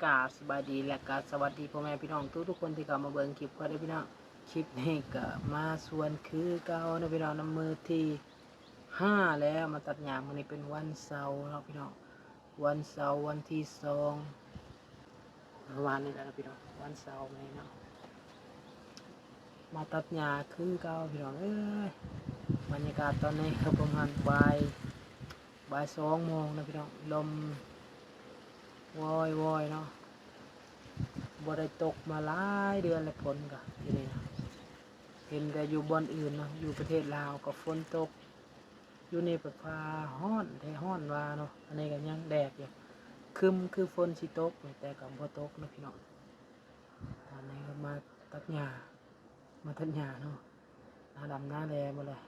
ກາບສະບາຍດີ ແລະກະສະຫວັດດີພໍ່ແມ່ພີ່ນ້ອງທຸກໆຄົນທີ່ເຂົ້າມາເບິ່ງຄລິບຂ້ອຍເດີພີ່ນ້ອງ. ຄລິບນີ້ກະມາສວນຄືເກົ່າເນາະພີ່ນ້ອງເນາະ, ມື້ທີຫ້າແລ້ວ ມາຕັດຫຍ້າ. ມື້ນີ້ເປັນວັນເສົາເນາະພີ່ນ້ອງ, ວັນເສົາ ວັນທີສອງ ປະມານນີ້ແຫຼະເນາະພີ່ນ້ອງ, ວັນເສົາມື້ນີ້ເນາະ. ມາຕັດຫຍ້າຄືເກົ່າພີ່ນ້ອງເອີຍ. ບັນຍາກາດຕອນນີ້ກະປະມານບ່າຍ ບ່າຍສອງໂມງເນາະພີ່ນ້ອງ, ລົມວອຍໆເນາະ, ບໍ່ໄດ້ຕົກມາຫຼາຍເດືອນແລ້ວ. ຝົນກະຢູ່ນີ້ນະ ເຫັນແຕ່ຢູ່ບ່ອນອື່ນເນາະ, ຢູ່ປະເທດລາວກະຝົນຕົກ, ຢູ່ນີ້ປະຟ້າຮ້ອນແທ້ຮ້ອນວ່າເນາະ. ອັນນີ້ກະຍັງແດດຢູ່, ຄຶ້ມຄືຝົນຊິຕົກ ແຕ່ກະບໍ່ຕົກເນາະພີ່ນ້ອງ. ຕອນນີ້ກະມາຕັດຫຍ້າ ມາຕັດຫຍ້າເນາະ, ໜ້າດຳໜ້າແລ້ໝົດແລ້ວ.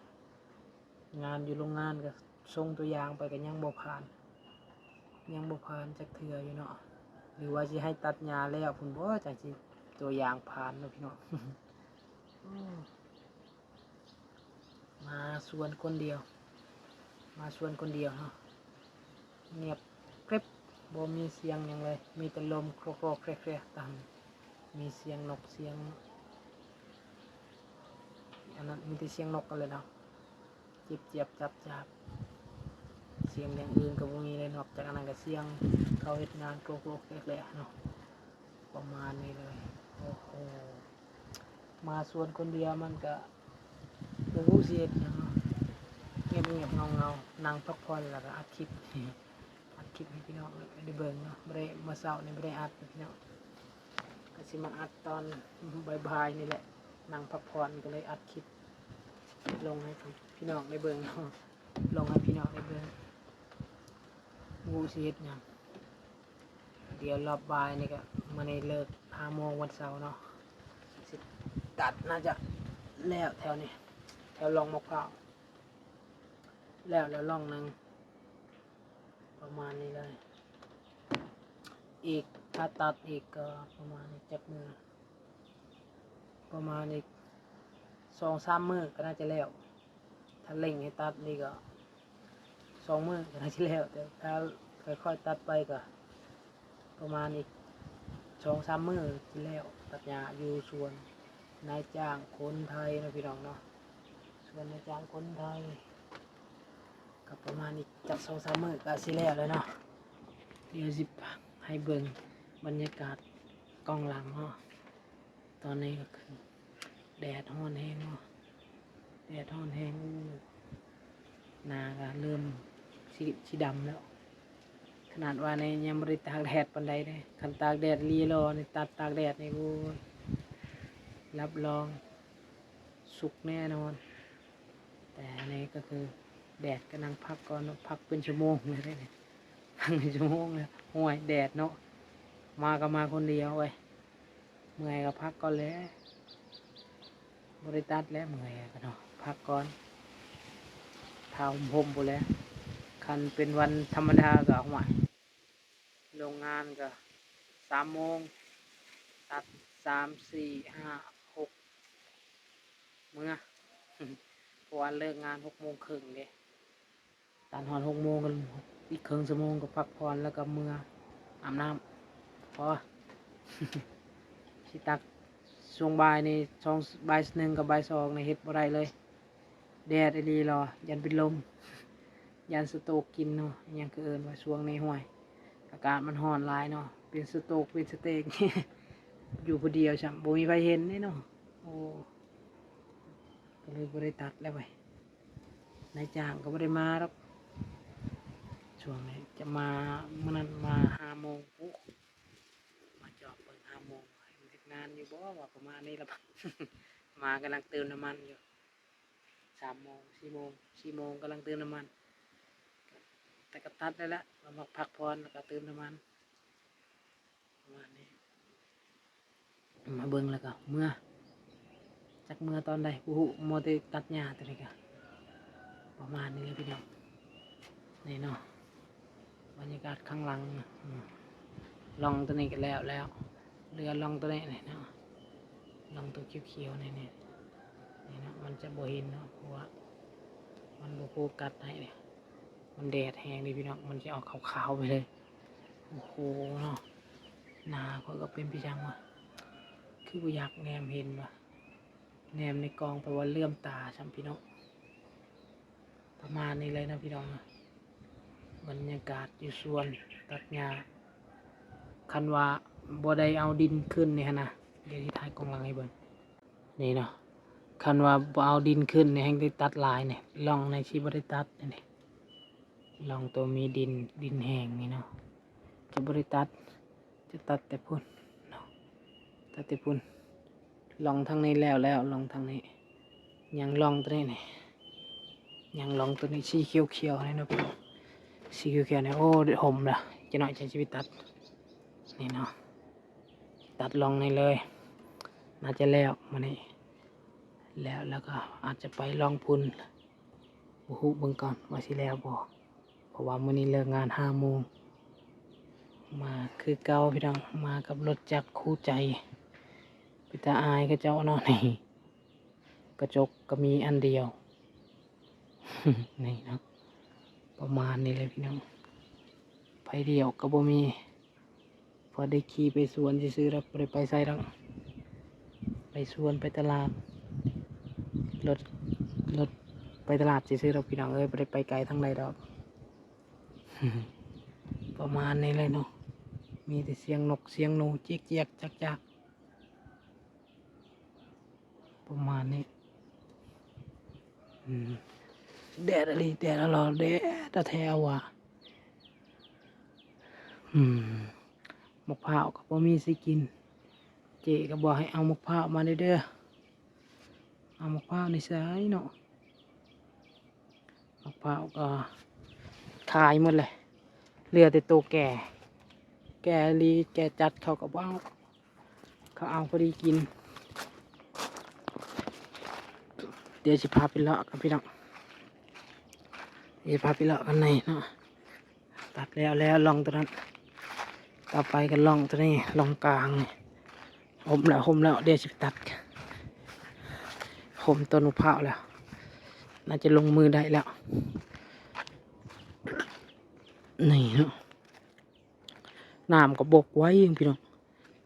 ງານຢູ່ໂຮງງານກະສົ່ງຕົວຢ່າງໄປກະຍັງບໍ່ຜ່ານ, ຍັງບໍ່ຜ່ານຈັກເທື່ອຢູ່ເນາະ, ຫຼືວ່າຊິໃຫ້ຕັດຫຍ້າແລ້ວພຸ້ນບໍ ຈັ່ງຊິຕົວຢ່າງຜ່ານເນາະພີ່ນ້ອງ. ໂອ້ ມາສວນຄົນດຽວ ມາສວນຄົນດຽວເນາະ, ງຽບກຣິບ ບໍ່ມີສຽງຫຍັງເລີຍ, ມີແຕ່ລົມໂຄຣກໆແຄຣກໆ ຕາມ ມີສຽງນົກສຽງອັນນັ້ນ, ມີແຕ່ສຽງນົກຫັ້ນແຫຼະເນາະ, ຈິບຈຽບຈັບຈາບ. ສຽງຢ່າງອື່ນກະບໍ່ມີເລີຍ, ນອກຈາກອັນນັ້ນກະສຽງເຂົາເຮັດງານໂຄຣກໆແຄຣກໆເນາະ, ປະມານນີ້ເລີຍ. ໂອ້ໂຫ ມາສວນຄົນດຽວມັນກະ ບໍ່ຮູ້ຊິເຮັດຫຍັງເນາະ, ງຽບໆເຫງົາໆ ນັ່ງພັກຜ່ອນ ແລ້ວກະອັດຄລິບ ອັດຄລິບໃຫ້ພີ່ນ້ອງໄດ້ເບິ່ງເນາະ. ບໍ່ໄດ້ ມື້ເຊົ້ານີ້ບໍ່ໄດ້ອັດພີ່ນ້ອງ, ກະຊິມາອັດຕອນບ່າຍໆນີ້ແຫຼະ, ນັ່ງພັກຜ່ອນກະເລີຍອັດຄລິບລົງໃຫ້ພີ່ນ້ອງໄດ້ເບິ່ງເນາະ, ລົງໃຫ້ພີ່ນ້ອງໄດ້ເບິ່ງ. ບໍ່ຮູ້ຊິເຮັດຫຍັງ. ດຽວຮອບບ່າຍນີ້ກະ ມື້ນີ້ເລີກຫ້າໂມງວັນເສົາເນາະ, ຊິຕັດໜ້າຈະແລ້ວແຖວນີ້ ແຖວຮ່ອງໝາກພ້າວ ແລ້ວແລ້ວຮ່ອງໜຶ່ງ ປະມານນີ້ເລີຍ. ອີກ ຖ້າຕັດອີກກະປະມານອີກຈັກມື້ ປະມານອີກສອງສາມມື້ກະໜ້າຈະແລ້ວ. ຖ້າເລັ່ງໃຫ້ຕັດນີ້ກະສອງມື້ກະໜ້າຈະແລ້ວ, ແຕ່ຖ້າຄ່ອຍໆຕັດໄປກະປະມານອີກສອງສາມມື້ຈະແລ້ວ. ຕັດຫຍ້າຢູ່ສວນນາຍຈ້າງຄົນໄທເນາະພີ່ນ້ອງເນາະ, ສວນນາຍຈ້າງຄົນໄທ ກະປະມານອີກຈັກສອງສາມມື້ກະຊິແລ້ວແລ້ວເນາະ. ດຽວຊິໃຫ້ເບິ່ງບັນຍາກາດກ້ອງຫຼັງເນາະ. ຕອນນີ້ກະຄືແດດຮ້ອນແຮງເນາະ, ແດດຮ້ອນແຮງ. ໂອ້ ໜ້າກະເລີ່ມຊິ ຊິດຳແລ້ວ, ຂະໜາດວ່ານີ້ຍັງບໍ່ໄດ້ຕາກແດດປານໃດເດ້. ຄັນຕາກແດດອີ່ຫຼີລໍນີ້ ຕັດຕາກແດດນີ້ ໂອ້ຍ ຮັບຮອງສຸກແນ່ນອນ. ແຕ່ອັນນີ້ກະຄືແດດກະນັ່ງພັກກ່ອນເນາະ, ພັກເປັນຊົ່ວໂມງເລີຍເດ້ ພັກເປັນຊົ່ວໂມງເລີຍ. ໂອ້ຍ ແດດເນາະ, ມາກະມາຄົນດຽວເວີຍ. ເມື່ອຍກະພັກກ່ອນແຫຼະ, ບໍ່ໄດ້ຕັດແລ້ວ ເມື່ອຍກະເນາະ, ພັກກ່ອນ ຖ້າຮົ່ມໆພຸ້ນແຫຼະ. ຄັນເປັນວັນທຳມະດາກະ ໂອ້ຍ ໂຮງງານກະສາມໂມງ ຕັດສາມ ສີ່ ຫ້າ ຫົກ ເມືອ ເພາະວ່າເລີກງານຫົກໂມງເຄິ່ງເດ້. ຕັດຮອດຫົກໂມງ ອີກເຄິ່ງຊົ່ວໂມງກະພັກຜ່ອນ ແລ້ວກະເມືອອາບນ້ຳ ພໍ. ຊິຕັດຊ່ວງບ່າຍນີ້ ຊ່ວງບ່າຍໜຶ່ງກັບບ່າຍສອງນີ້ເຮັດບໍ່ໄດ້ເລີຍ, ແດດອີ່ຫຼີລໍ ຢ້ານເປັນລົມ ຢ້ານສະໂຕກກິນເນາະ. ຫຍັງຄືເອີ້ນວ່າຊ່ວງນີ້ ຫ້ວຍ ອາກາດມັນຮ້ອນຫຼາຍເນາະ, ເປັນສະໂຕກເປັນສະເຕັກ ຢູ່ຜູ້ດຽວຊ້ຳ ບໍ່ມີໃຜເຫັນເດ້ເນາະ. ໂອ້ ກະເລີຍບໍ່ໄດ້ຕັດແລ້ວເວີຍ. ນາຍຈ້າງກະບໍ່ໄດ້ມາດອກ ຊ່ວງນີ້ຈະມາ, ມື້ນັ້ນມາຫ້າໂມງພຸ້ນ ມາຈອບເບິ່ງຫ້າໂມງ ເຮັດງານຢູ່ບໍ່ ວ່າປະມານນີ້ລະ. ມາກຳລັງເຕີມນ້ຳມັນຢູ່ ສາມໂມງ ສີ່ໂມງ ສີ່ໂມງກຳລັງເຕີມນ້ຳມັນ, ແຕ່ກະຕັດໄດ້ລະ ມາພັກຜ່ອນແລ້ວກະເຕີມນ້ຳມັນ. ປະມານນີ້ ມາເບິ່ງແລ້ວກະເມືອ, ຈັກເມືອຕອນໃດບໍ່ຮູ້. ມັວແຕ່ຕັດຫຍ້າ ໂຕນີ້ກະປະມານນີ້ແຫຼະພີ່ນ້ອງ. ນີ້ເນາະ ບັນຍາກາດຂ້າງຫຼັງ, ອືມ ຮ່ອງໂຕນີ້ກະແລ້ວແລ້ວ, ເຫຼືອຮ່ອງໂຕນີ້ນີ້ເນາະ, ຮ່ອງໂຕຂຽວໆນີ້ ນີ້ ນີ້ເນາະ. ມັນຈະບໍ່ເຫັນເນາະ ເພາະວ່າມັນບໍ່ໂຟກັສໃຫ້ເດ້, ມັນແດດແຮງເດ້ພີ່ນ້ອງ, ມັນຈະອອກຂາວໆໄປເລີຍ. ໂອ້ໂຫເນາະ, ໜ້າຂ້ອຍກໍເປັນຄືຫຍັງວະ ຄືບໍ່ຢາກແນມເຫັນວະ ແນມໃນກ້ອງແປວ່າເຫຼື້ອມຕາຊ້ຳພີ່ນ້ອງ. ປະມານນີ້ເລີຍເນາະພີ່ນ້ອງເນາະ ບັນຍາກາດຢູ່ສວນຕັດຫຍ້າ. ຄັນວ່າບໍ່ໄດ້ເອົາດິນຂຶ້ນນີ້ຫັ້ນນະ ດຽວຊິຖ່າຍກ້ອງຫຼັງໃຫ້ເບິ່ງ. ນີ້ເນາະ ຄັນວ່າບໍ່ເອົາດິນຂຶ້ນນີ້ແຮ່ງໄດ້ຕັດຫຼາຍນີ້ ຮ່ອງນີ້ຊິບໍ່ໄດ້ຕັດນີ້ ຮ່ອງໂຕມີດິນ ດິນແຫ້ງນີ້ເນາະ ຈະບໍ່ໄດ້ຕັດ ຈະຕັດແຕ່ພຸ້ນເນາະ ຕັດແຕ່ພຸ້ນ. ຮ່ອງທາງນີ້ແລ້ວແລ້ວ ຮ່ອງທາງນີ້ ຍັງຮ່ອງໂຕນີ້ນີ້ ຍັງຮ່ອງໂຕນີ້ ສີຂຽວໆນີ້ເນາະ ສີຂຽວໆນີ້. ໂອ້ ຫົ່ມລະ ຈັກໜ້ອຍຈັ່ງຊິໄປຕັດ ນີ້ເນາະ ຕັດຮ່ອງນີ້ເລີຍ. ໜ້າຈະແລ້ວມື້ນີ້ ແລ້ວ ແລ້ວກໍອາດຈະໄປຮ່ອງພຸ້ນ ບໍ່ຮູ້ເບິ່ງກ່ອນວ່າຊິແລ້ວບໍ່ ເພາະວ່າມື້ນີ້ເລີກງານຫ້າໂມງ. ມາຄືເກົ່າພີ່ນ້ອງ ມາກັບລົດຈັກຄູ່ໃຈ ເປັນຕາອາຍເຂົາເຈົ້າເນາະ ນີ້ ກະຈົກກໍມີອັນດຽວ ນີ້ເນາະ ປະມານນີ້ແຫຼະພີ່ນ້ອງ ໄຟລ້ຽວກໍບໍ່ມີ. ພໍໄດ້ຂີ່ໄປສວນຊື່ໆດອກ ບໍ່ໄດ້ໄປໃສດອກ ໄປສວນໄປຕະຫຼາດ ລົດ ລົດໄປຕະຫຼາດຊື່ໆດອກພີ່ນ້ອງເອີຍ ບໍ່ໄດ້ໄປໄກທາງໃດດອກ. ປະມານນີ້ແຫຼະເນາະ ມີແຕ່ສຽງນົກສຽງໜູຈິກຈຽກຈັກຈາກ ປະມານນີ້. ອືມ ແດດອີ່ຫຼີ ແດດອີ່ຫຼີ ແດດແທ້ວ່າ. ອືມ ໝາກພ້າວກໍບໍ່ມີຊິກິນ ເຈ້ກໍບອກໃຫ້ເອົາໝາກພ້າວມາແດ່ເດີ ເອົາໝາກພ້າວນີ້ໃສເນາະ. ໝາກພ້າວກໍຂາຍໝົດເລີຍ ເຫຼືອແຕ່ໂຕແກ່ ແກ່ອີ່ຫຼີ ແກ່ຈັດເຂົາກໍບໍ່ເອົາ ເຂົາເອົາພໍດີກິນ. ດຽວຊິພາໄປເລາະກັນພີ່ນ້ອງ ດຽວຊິພາໄປເລາະກັນໃນເນາະ. ຕັດແລ້ວແລ້ວ ຮ່ອງໂຕນັ້ນ ຕໍ່ໄປກໍຮ່ອງໂຕນີ້ ຮ່ອງກາງນີ້ ຫົ່ມແລ້ວ ຫົ່ມແລ້ວ ດຽວຊິໄປຕັດ ຫົ່ມຕົ້ນໝາກພ້າວແລ້ວ ໜ້າຈະລົງມືໄດ້ແລ້ວ ນີ້ເນາະ. ນ້ຳກໍບົກໄວພີ່ນ້ອງ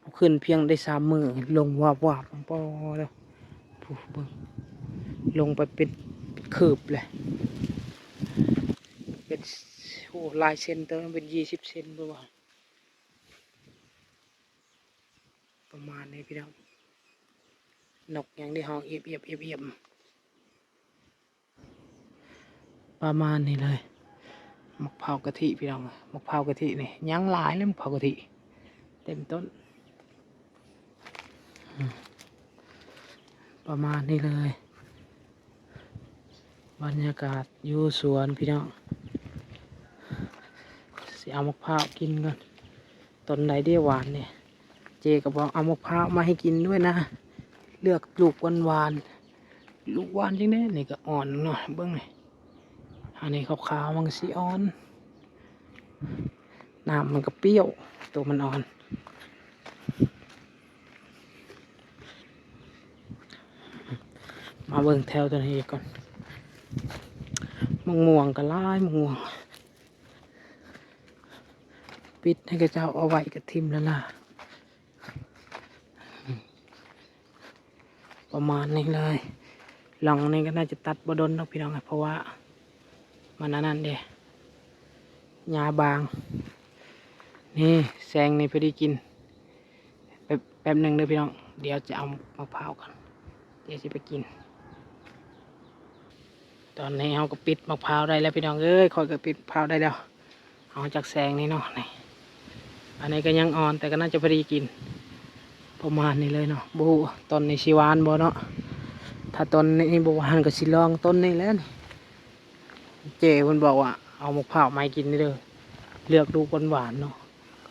ເອົາຂຶ້ນພຽງໄດ້ສາມມື້ ລົງວາບໆ ປອດ ຜູ້ເບິ່ງ ລົງໄປເປັນ ເປັນຄືບແຫຼະ ເປັນ ໂອ້ ຫຼາຍເຊັນເຕີບ ເປັນຊາວເຊັນບໍ່ວ່າ ປະມານນີ້ພີ່ນ້ອງ. ນົກຍັງໄດ້ຮ້ອງອຽບໆ ປະມານນີ້ເລີຍ. ໝາກພ້າວກະທິພີ່ນ້ອງ ໝາກພ້າວກະທິນີ້ຍັງຫຼາຍເລີຍ ໝາກພ້າວກະທິເຕັມຕົ້ນ ປະມານນີ້ເລີຍ. ບັນຍາກາດຢູ່ສວນພີ່ນ້ອງ ຊິເອົາໝາກພ້າວກິນກ່ອນ. ຕົ້ນໃດເດຫວານນີ້ ເຈ້ກໍບອກເອົາໝາກພ້າວມາໃຫ້ກິນດ້ວຍນະ ເລືອກລູກຫວານໆ ລູກຫວານຈັ່ງໃດນີ້ ກໍອ່ອນເນາະ ເບິ່ງນີ້ ອັນນີ້ຂາວໆ ມັນກໍຊິອ່ອນ ນ້ຳມັນກໍປ່ຽວ ໂຕມັນອ່ອນ. ມາເບິ່ງແຖວຕົວນີ້ອີກກ່ອນ ມະມ່ວງກໍຫຼາຍ ມະມ່ວງ ປິດໃຫ້ເຂົາເຈົ້າເອົາໄວ້ກໍຖິ້ມແລ້ວລະ ປະມານນີ້ເລີຍ. ຫຼັງນີ້ກໍໜ້າຈະຕັດບໍ່ດົນດອກພີ່ນ້ອງ ເພາະວ່າມັນອັນນັ້ນເດ້ ຫຍ້າບາງ. ນີ້ແຊງນີ້ພໍດີກິນ ແປັບ ແປັບໜຶ່ງເດີພີ່ນ້ອງ ດຽວຈະເອົາໝາກພ້າວກ່ອນ ດຽວຊິໄປກິນ. ຕອນນີ້ເຮົາກໍປິດໝາກພ້າວໄດ້ແລ້ວພີ່ນ້ອງເອີຍ ຂ້ອຍກໍປິດໝາກພ້າວໄດ້ແລ້ວ. ເອົາຈາກແຊງນີ້ເນາະ ນີ້ ອັນນີ້ກໍຍັງອ່ອນ ແຕ່ກໍໜ້າຈະພໍດີກິນ ປະມານນີ້ເລີຍເນາະ. ບໍ່ຮູ້ຕົ້ນນີ້ຊິຫວານບໍ່ເນາະ ຖ້າຕົ້ນນີ້ບໍ່ຫວານກໍຊິລອງຕົ້ນນີ້ແຫຼະ. ເຈ້ເພິ່ນບອກວ່າເອົາໝາກພ້າວມາໃຫ້ກິນເດີ ເລືອກລູກຫວານໆເນາະ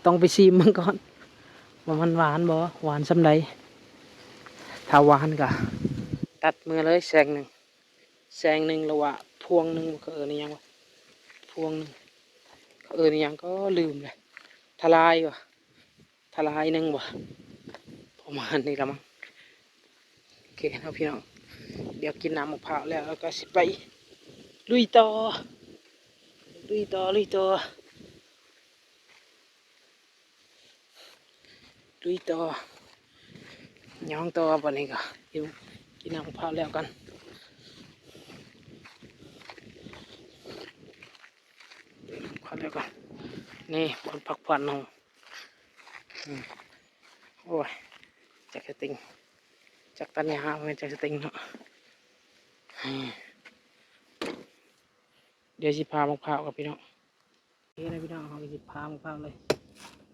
ຕ້ອງໄປຊີມເບິ່ງກ່ອນວ່າມັນຫວານບໍ່ ຫວານສ່ຳໃດ. ຖ້າຫວານກໍຕັດເມືອເລີຍແຊງໜຶ່ງ ແຊງໜຶ່ງ ຫຼືວ່າພວງໜຶ່ງ ເຂົາເອີ້ນອີ່ຫຍັງວະ ພວງໜຶ່ງ ເຂົາເອີ້ນອີ່ຫຍັງກໍລືມແລ້ວ ທະລາຍວະ ທະລາຍໜຶ່ງບໍ່ ປະມານນີ້ລະມັງ. ໂອເຄເນາະພີ່ນ້ອງ ດຽວກິນນ້ຳໝາກພ້າວແລ້ວ ແລ້ວກໍຊິໄປລຸຍຕໍ່ ລຸຍຕໍ່ ລຸຍຕໍ່. ລຸຍຕໍ່ ຍ່ອງຕໍ່. ບັດນີ້ກໍກິນ ກິນນ້ຳມະພ້າວແລ້ວກັນ ພັກຜ່ອນແລ້ວກໍ ນີ້ບ່ອນພັກຜ່ອນເຮົາ. ອືມ ໂອ້ຍ ຈັກສະຕິງ ຈັກຕັນຍາ ບໍ່ແມ່ນຈັກສະຕິງເນາະ. ອືມ ດຽວຊິຜ່າໝາກພ້າວກັບພີ່ນ້ອງ. ເຮັດໃຫ້ພີ່ນ້ອງເຮົາຊິຜ່າໝາກພ້າວເລີຍ.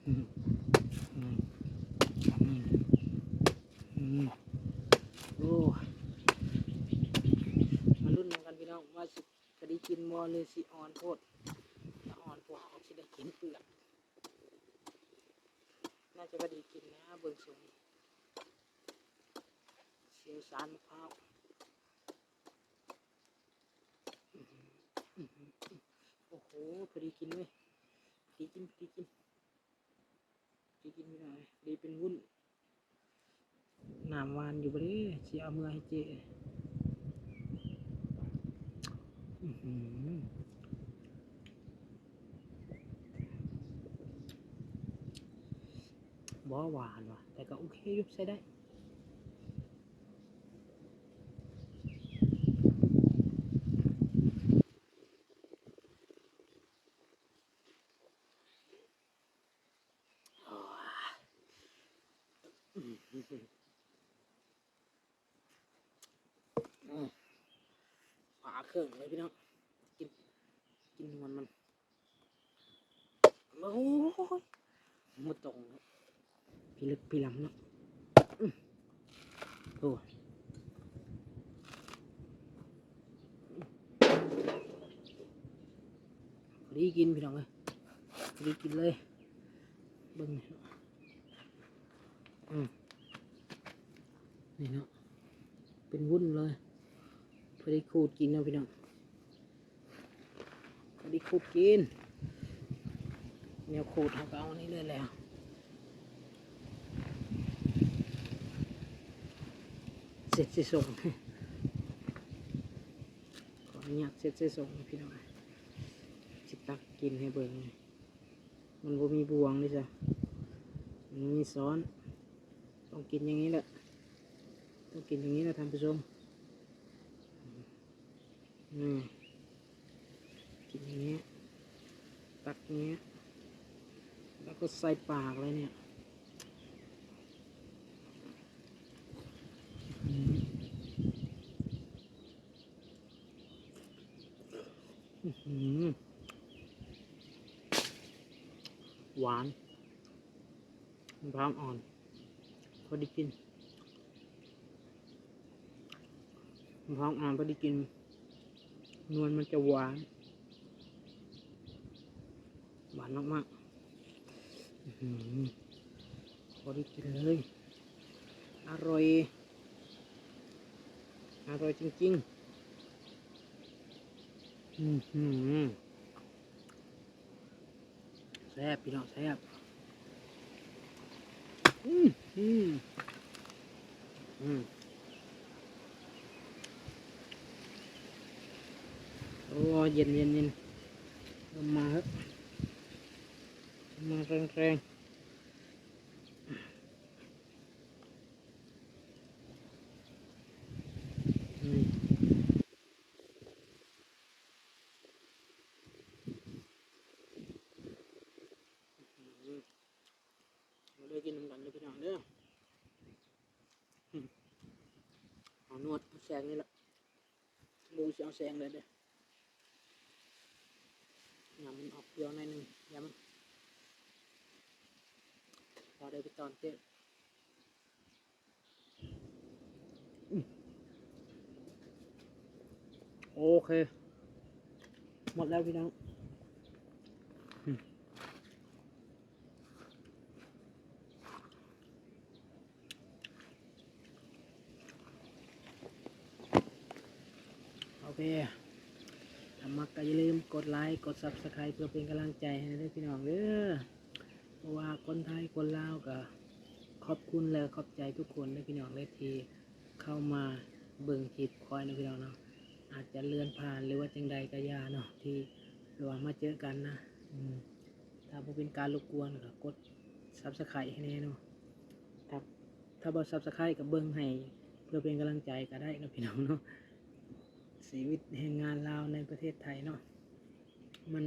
ອືມ ອືມ ອືມ ໂອ້ ມາລຸ້ນນຳກັນພີ່ນ້ອງ ວ່າຊິ ພໍດີກິນບໍ່ ຫຼືຊິອ່ອນໂພດ? ຖ້າອ່ອນໂພດກໍຊິໄດ້ກິນເປືອກ. ໜ້າຈະພໍດີກິນນະ ເບິ່ງຊົງ ຊ່ຽວຊານມະພ້າວ. ໂອ້ໂຫ ພໍດີກິນເວີຍ ພໍດີກິນ ພໍດີກິນ. ຊິກິນໄດ້ ດີເປັນວຸ້ນ. ນ້ຳຫວານຢູ່ບໍ່ເດ? ຊິເອົາເມືອໃຫ້ເຈ້. ອືຫື ບໍ່ຫວານຫວາ ແຕ່ກໍໂອເຄຢູ່ ໃຊ້ໄດ້. ອືມ ປາເຄື່ອງເລີຍພີ່ນ້ອງ ກິນ ກິນນວນມັນ. ໂອ້ຍ ບໍ່ຕ້ອງເນາະ ພິລຶກພິລຳເນາະ. ອືມ ໂອ້ ພໍດີກິນພີ່ນ້ອງເອີຍ ພໍດີກິນເລີຍ. ເບິ່ງ ອືມ ນີ້ເນາະ ເປັນວຸ້ນເລີຍ. ພໍດີຂູດກິນເນາະພີ່ນ້ອງ ພໍດີຂູດກິນ. ແນວຂູດເຮົາກໍເອົານີ້ເລີຍແຫຼະ ເຊັດໃສ່ສົງ ຂໍອະນຸຍາດເຊັດໃສ່ສົງພີ່ນ້ອງ ຊິຕັກກິນໃຫ້ເບິ່ງ. ມັນບໍ່ມີບ່ວງເດ້ຊະ ມັນມີຊ້ອນ. ຕ້ອງກິນຢ່າງນີ້ແຫຼະ ຕ້ອງກິນຢ່າງນີ້ແຫຼະທ່ານຜູ້ຊົມ. ອືມ ກິນຢ່າງນີ້ ຕັກຢ່າງນີ້ ແລ້ວກໍໃສ່ປາກເລີຍນີ້. ອືມ ອືຫື ຫວານ ມະພ້າວອ່ອນ ພໍດີກິນ ມະພ້າວອ່ອນ ພໍດີກິນ ນວນມັນຈະຫວານ ຫວານມາກໆ. ອືຫື ພໍດີກິນເລີຍ ອະຮ່ອຍ ອະຮ່ອຍຈິງໆ. ອືຫື ແຊບພີ່ນ້ອງ ແຊບ. ອືມ ອືມ ອືມ ໂອ້ ເຢັນໆໆ ລົມມາເຮີ້ ລົມມາແຮງໆ. ອືມ ມາເດີ ກິນນຳກັນເດີພີ່ນ້ອງເດີ. ເອົາໜວດ ເອົາແສງນີ້ລະ ບໍ່ຊິເອົາແສງເລີຍເດ້. ຍຳມັນອອກປ່ຽວໜ້ອຍໜຶ່ງ ຍຳມັນ ພໍໄດ້ໄປຕອນເຕີບ. ອືມ ໂອເຄ ໝົດແລ້ວພີ່ນ້ອງ. ອືມ ໂອເຄ ຖ້າມັກກໍຢ່າລືມກົດໄລ ກົດ Subscribe ເພື່ອເປັນກຳລັງໃຈໃຫ້ເດີພີ່ນ້ອງເດີ. ບໍ່ວ່າຄົນໄທຄົນລາວກໍຂອບຄຸນ ແລະ ຂອບໃຈທຸກຄົນເດີພີ່ນ້ອງເດີ ທີ່ເຂົ້າມາເບິ່ງຄລິບຂ້ອຍເນາະພີ່ນ້ອງເນາະ. ອາດຈະເລື່ອນຜ່ານ ຫຼືວ່າຈັ່ງໃດກໍຢ່າເນາະ ທີ່ ຫຼືວ່າມາເຈີກັນນະ. ອືມ ຖ້າບໍ່ເປັນການລົບກວນກໍກົດ Subscribe ໃຫ້ແດ່ເນາະ. ຄັບ ຖ້າບໍ່ Subscribe ກໍເບິ່ງໃຫ້ເພື່ອເປັນກຳລັງໃຈກໍໄດ້ເນາະ ພີ່ນ້ອງເນາະ. ຊີວິດແຮງງານລາວໃນປະເທດໄທເນາະ ມັນ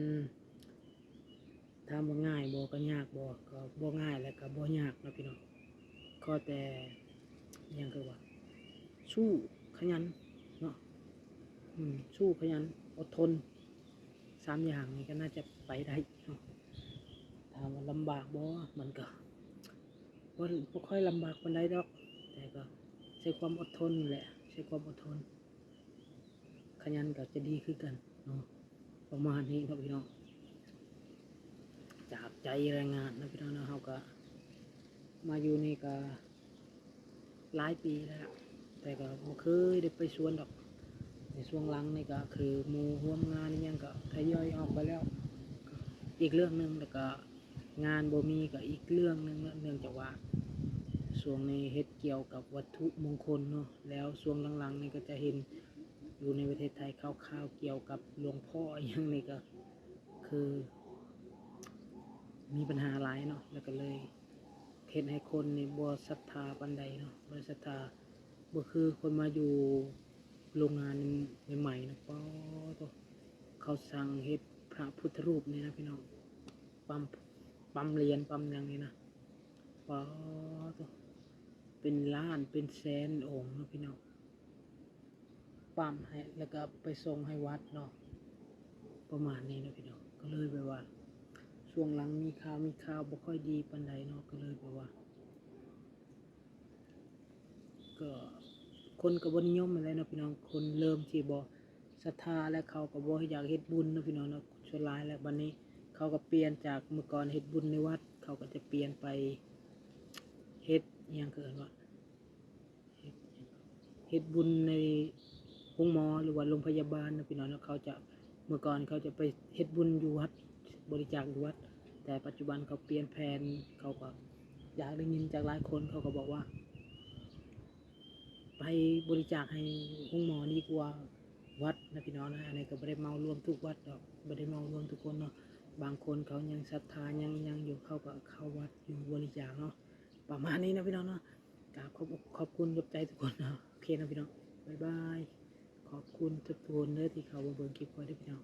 ຖາມວ່າງ່າຍບໍ່ ກໍຍາກບໍ່ ກໍບໍ່ງ່າຍ ແລະກໍບໍ່ຍາກເນາະ ພີ່ນ້ອງ. ຂໍແຕ່ ຫຍັງຄືວ່າ ສູ້ ຂະຫຍັນເນາະ ອືມ ສູ້ ຂະຫຍັນ ອົດທົນ ສາມຢ່າງນີ້ກໍໜ້າຈະໄປໄດ້ເນາະ. ຖາມວ່າລຳບາກບໍ່ ມັນກໍບໍ່ ບໍ່ຄ່ອຍລຳບາກປານໃດດອກ ແຕ່ກໍໃຊ້ຄວາມອົດທົນແຫຼະ ໃຊ້ຄວາມອົດທົນ ຂະຫຍັນກໍຈະດີຄືກັນເນາະ. ປະມານນີ້ເນາະ ພີ່ນ້ອງ ຈາກໃຈແຮງງານເນາະ ພີ່ນ້ອງເນາະ. ເຮົາກໍມາຢູ່ນີ້ກໍຫຼາຍປີແລ້ວ ແຕ່ກໍບໍ່ເຄີຍໄດ້ໄປສວນດອກ. ໃນຊ່ວງຫຼັງນີ້ກໍຄືໝູ່ຮ່ວມງານອີ່ຫຍັງກໍທະຍອຍອອກໄປແລ້ວ ກໍອີກເລື່ອງໜຶ່ງ ແລ້ວກໍງານບໍ່ມີກໍອີກເລື່ອງໜຶ່ງເນາະ. ເນື່ອງຈາກວ່າຊ່ວງນີ້ເຮັດກ່ຽວກັບວັດຖຸມົງຄົນເນາະ ແລ້ວຊ່ວງຫຼັງໆນີ້ກໍຈະເຫັນຢູ່ໃນປະເທດໄທຂ່າວໆກ່ຽວກັບຫຼວງພໍ່ອີ່ຫຍັງນີ້ ກໍຄືມີບັນຫາຫຼາຍເນາະ ແລ້ວກໍເລີຍເຮັດໃຫ້ຄົນນີ້ບໍ່ສັດທາປານໃດເນາະ ບໍ່ສັດທາ. ບໍ່ຄືຄົນມາຢູ່ໂລງງານໃໝ່ໆນະ ປາໂທ້ ເຂົາສ້າງເຮັດພະພຸດທະຮູບນີ້ນະ ພີ່ນ້ອງ ປ້ຳ ປ້ຳຫຼຽນປ້ຳຫຍັງນີ້ນະ ປາໂທ້ ເປັນລ້ານເປັນແສນອົງເນາະ ພີ່ນ້ອງ ປ້ຳໃຫ້ ແລ້ວກໍໄປສົ່ງໃຫ້ວັດເນາະ ປະມານນີ້ເນາະ ພີ່ນ້ອງ. ກໍເລີຍແບບວ່າ ຊ່ວງຫຼັງມີຂ່າວ ມີຂ່າວບໍ່ຄ່ອຍດີປານໃດເນາະ ກໍເລີຍແບບວ່າ ກໍຄົນກໍບໍ່ນິຍົມຫັ້ນແຫຼະເນາະ ພີ່ນ້ອງ. ຄົນເລີ່ມທີ່ບໍ່ສັດທາ ແລະເຂົາກໍບໍ່ຢາກເຮັດບຸນເນາະ ພີ່ນ້ອງເນາະ ສ່ວນຫຼາຍ. ແລ້ວບັດນີ້ເຂົາກໍປ່ຽນຈາກເມື່ອກ່ອນເຮັດບຸນໃນວັດ ເຂົາກໍຈະປ່ຽນໄປເຮັດ ອີ່ຫຍັງ ເຂົາເອີ້ນວ່າ ເຮັດ ເຮັດບຸນໃນໂຮງໝໍ ຫຼືວ່າໂຮງພະຍາບານເນາະ ພີ່ນ້ອງເນາະ. ເຂົາຈະ ເມື່ອກ່ອນເຂົາຈະໄປເຮັດບຸນຢູ່ວັດ ບໍລິຈາກຢູ່ວັດ ແຕ່ປັດຈຸບັນເຂົາປ່ຽນແຜນ ເຂົາກໍຢາກໄດ້ຍິນຈາກຫຼາຍຄົນ ເຂົາກໍບອກວ່າ ໄປບໍລິຈາກໃຫ້ໂຮງໝໍດີກວ່າວັດນະ ພີ່ນ້ອງນະ. ອັນນີ້ກໍບໍ່ໄດ້ເໝົາລວມທຸກວັດດອກ ບໍ່ໄດ້ເໝົາລວມທຸກຄົນເນາະ ບາງຄົນເຂົາຍັງສັດທາ ຍັງ ຍັງຢູ່ ເຂົາກໍເຂົ້າວັດຢູ່ບໍລິຈາກເນາະ. ປະມານນີ້ນະ ພີ່ນ້ອງເນາະ. ກາບຂອບອົກຂອບຄຸນຂອບໃຈທຸກຄົນເນາະ. ໂອເຄເນາະ ພີ່ນ້ອງ ບາຍບາຍ. ຂອບຄຸນທຸກໆຄົນເດີທີ່ເຂົ້າມາເບິ່ງຄລິບຂ້ອຍເດີ ພີ່ນ້ອງ.